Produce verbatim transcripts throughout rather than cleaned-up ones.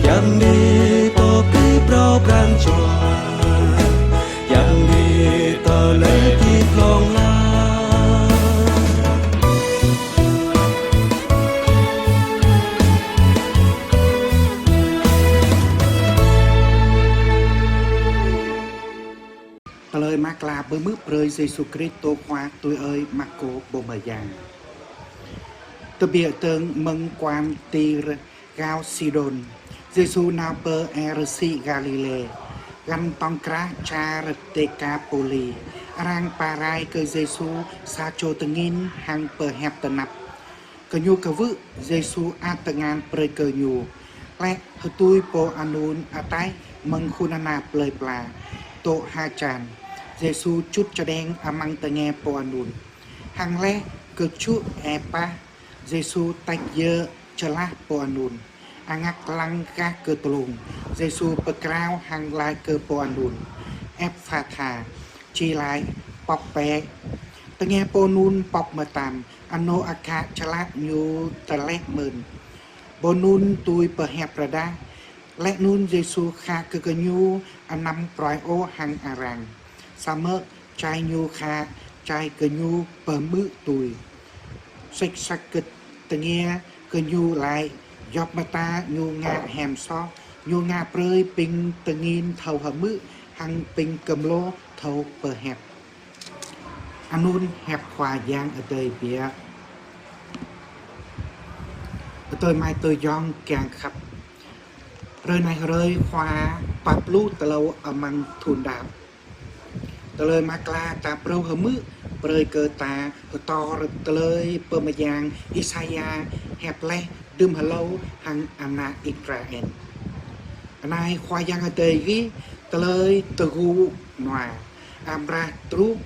Yang đi tơ kri prao pran jua, yang đi tơ lê ti plong la. Tơlơi mơak klă pơhmư̆ brơi Yêsu Kristô Khua tui ơi Markô pô mơyang. Tơbiă tơng mơ̆ng kual Tir gao Sidôn, Yêsu nao pơ ia rơsĭ Galilê, găn tŏng krah čar Dekapôli. Arăng pơrai kơ Yêsu sa čô tơngin hăng pơhiăp tơnap. Gơñu kwưh Yêsu ăt tơngan brơi kơ ñu. Laih hơtui pô anŭn ataih mơ̆ng khul ană plơi pla, dŏ hơjan, Yêsu čut čơđeng amăng tơnge pô anŭn. Hăng laih kơčŭ ĕp pah, Yêsu tĕk yơh čơlah pô anŭn, angak lăng gah kơ tlông. Yêsu pơkrao hăng laĭ kơ pô anŭn: Êphphatha, či laĭ: Pŏk bĕ. Tơnge pô anŭn pŏk mơtam, anŏ akă čơlah ñu tơlĕ mơ̆n. Pô anŭn tui pơhiăp rơđah. Laih anŭn Yêsu khă kơ gơñu anăm pruai ôh hăng arăng, samơ̆ čai ñu khă, čai gơñu pơhmư̆ tui. Sĕk săk kơ tơngia, gơñu laĭ: Djŏp mơta ñu ngă hiam soh, ñu ngă brơi ƀing tơngin thâo hơmư̆ hăng ƀing kơmlô thâo pơhiăp. Anŭn hiăp Khua Yang Adai biă. Adơi amai adơi ayŏng kiăng khăp. Hrơi anai hrơi Khua pă pluh klâo amăng thun đăo. Tơlơi mơak klă ta phrâo hơmư̆ brơi kơ ta hơdơr tơlơi pô mơyang Isaia hiăp laih đưm hlâo hăng ană Israel. Anai Khua Yang Adai gih tơlơi tơgŭ nua, amra truh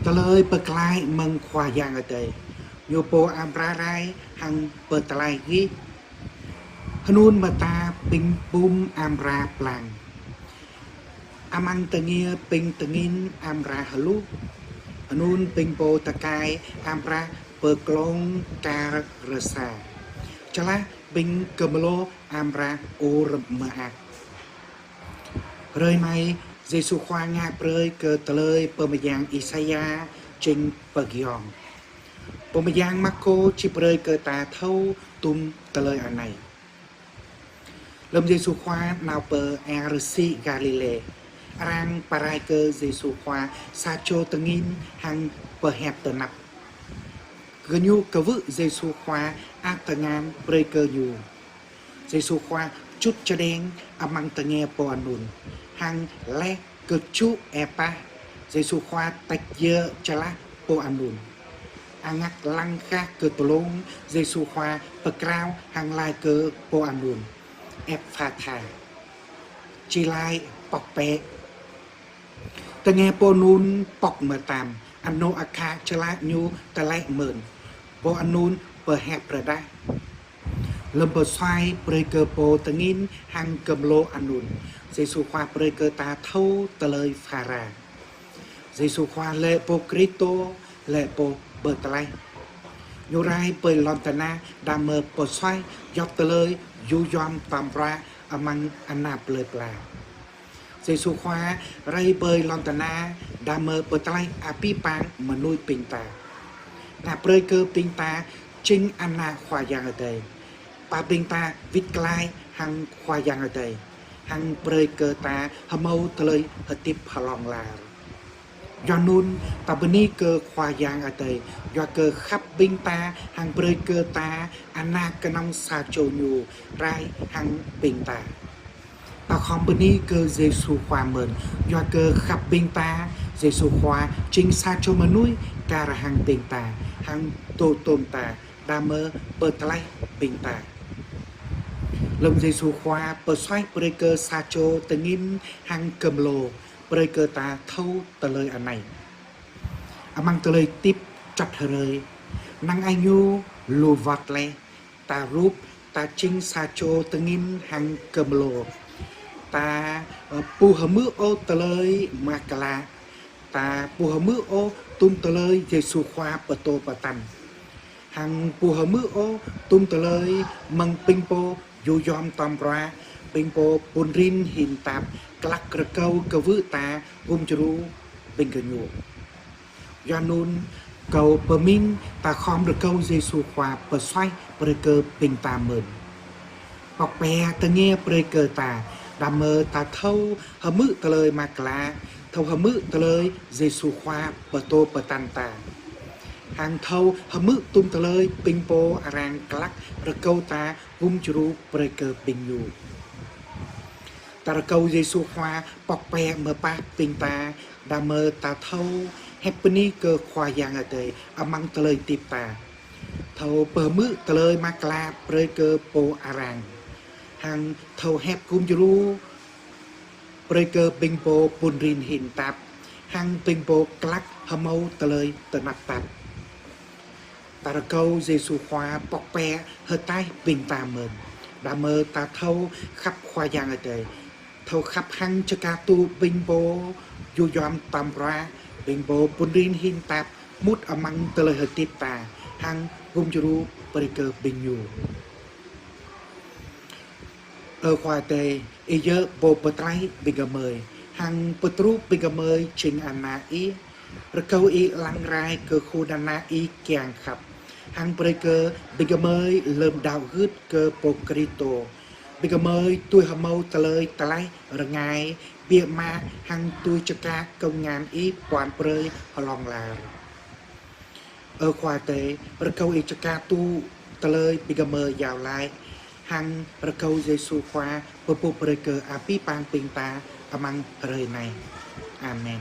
tơlơi pơklaih mơ̆ng Khua Yang Adai. Ñu pô amra rai hăng pơtlaih gih. Hơnŭn mơta ƀing bum amra plang, amăng tơngia ƀing tơngin amra hluh. Hơnŭn ƀing pô tơkai amra pơklông kar rơsa, čơlah ƀing kơmlô amra ur mơak. Hrơi anai Yêsu Khua ngă brơi kơ tơlơi pô mơyang Isaia jing pơgiŏng. Pô mơyang Markô čih brơi kơ ta thâo tum tơlơi anai. Lơm Yêsu Khua nao pơ ia rơsĭ Galilê, arăng pơrai kơ Yêsu Khua sa čô tơngin hăng pơhiăp tơnap. Gơñu kwưh Yêsu Khua ăt tơngan brơi kơ ñu. Yêsu Khua čut čơđeng amăng tơnge pô anŭn, hăng laih kơčŭ ĕp pah, Yêsu Khua tĕk yơh čơlah pô anŭn. Angak lăng gah kơ tlông, Yêsu Khua pơkrao hăng laĭ kơ pô anŭn: Êphphatha, či laĭ: Pŏk bĕ. Tơnge pô anŭn pŏk mơtam, anŏ akă čơlah ñu tơlĕ mơ̆n. Pô anŭn pơhiăp rơđah. Lơm pơsuaih brơi kơ pô tơngin hăng kơmlô anŭn, Yêsu Khua brơi kơ ta thâo tơlơi phara. Yêsu Khua lĕ pô Kristô, lĕ pô pơtlaih. Ñu rai ƀơi lŏn tơnah đah mơ̆ pơsuaih djŏp tơlơi yŭ yom tơm bruă amăng ană plơi pla. Yêsu Khua rai ƀơi lŏn tơnah đah mơ̆ pơtlaih abih bang mơnuih ƀing ta. Ngă brơi kơ ƀing ta jing ană Khua Yang Adai. Pă ƀing ta wĭt glaĭ hăng Khua Yang Adai, hăng brơi kơ ta hơmâo tơlơi hơdip hlŏng lar. Yua anŭn ta bơni kơ Khua Yang Adai, yua kơ khăp ƀing ta hăng brơi kơ ta ană kơnơ̆ng sa čô ñu rai hăng ƀing ta. Ta khŏm bơni kơ Yêsu Khua mơ̆n, yua kơ khăp ƀing ta, Yêsu Khua jing sa čô mơnuih kar hăng ƀing ta, hăng dŏ tŏm ta, đah mơ̆ pơtlaih ƀing ta. Lơm Yêsu Khua pơsuaih brơi kơ sa čô tơngin hăng kơmlô, brơi kơ ta thâo tơlơi anai. Amăng tơlơi hơdip čăt hrơi, năng ai ñu lu wơ̆t laih, ta rup ta jing sa čô tơngin hăng kơmlô. Ta, ơ, ƀu hơmư̆ ôh tơlơi mơak klă. Ta ƀu hơmư̆ ôh tum tơlơi Yêsu Khua pơtô pơtăn. Hăng ƀu hơmư̆ ôh tum tơlơi mơ̆ng ƀing pô Yua yom tơm bruă, ƀing pô pun rin hin tap, klăk rơkâo kơ wơ̆ ta gum djru ƀing gơñu. Yua anŭn, kâo pơmĭn ta khŏm rơkâo Yêsu Khua pơsuaih brơi kơ ƀing ta mơ̆n. Pŏk pĕ tơngia brơi kơ ta, đah mơ̆ ta thâo hmư̆ tơlơi mơak klă, thâo hmư̆ tơlơi Yêsu Khua pơtô pơtăn ta. Hăng thâo hmư̆ tum tơlơi ƀing pô arăng klăk rơkâo ta gum djru brơi kơ ƀing ñu. Ta rơkâo Yêsu Khua pŏk pĕ mơpah ƀing ta, đah mơ̆ ta thâo hiăp bơni kơ Khua Yang Adai amăng tơlơi hơdip ta. Thâo pơhmư̆ tơlơi mơak klă brơi kơ pô arăng. Hăng thâo hiăp gum djru brơi kơ ƀing pô pun rin hin tap, hăng ƀing pô klăk hmâo tơlơi tơnap tap. Ta rơkâo Yêsu Khua pŏk pĕ hơtaih ƀing ta mơ̆n, đah mơ̆ ta thâo khăp Khua Yang Adai, thâo khăp hăng čơkă tŭ ƀing pô yua yom tơm bruă, ƀing pô pun rin hin tap mŭt amăng tơlơi hơdip ta, hăng gum djru brơi kơ ƀing ñu. Ơ Khua Adai, Ih yơh Pô pơtlaih ƀing gơmơi, hăng pơtruh ƀing gơmơi jing ană Ih. Rơkâo Ih lăng rai kơ khul ană Ih kiăng khăp, hăng brơi kơ ƀing gơmơi lơ̆m đaŏ gưt kơ Pô Kristô, ƀing gơmơi tui hmâo tơlơi tlaih rơngai, biă mă hăng tui čơkă kơngan Ih puăn brơi hlŏng lar. Ơ Khua Adai, rơkâo Ih čơkă tŭ tơlơi ƀing gơmơi iâu laĭ, hăng rơkâo Yêsu Khua pơƀuh brơi kơ abih bang ƀing ta amăng hrơi anai. Amen.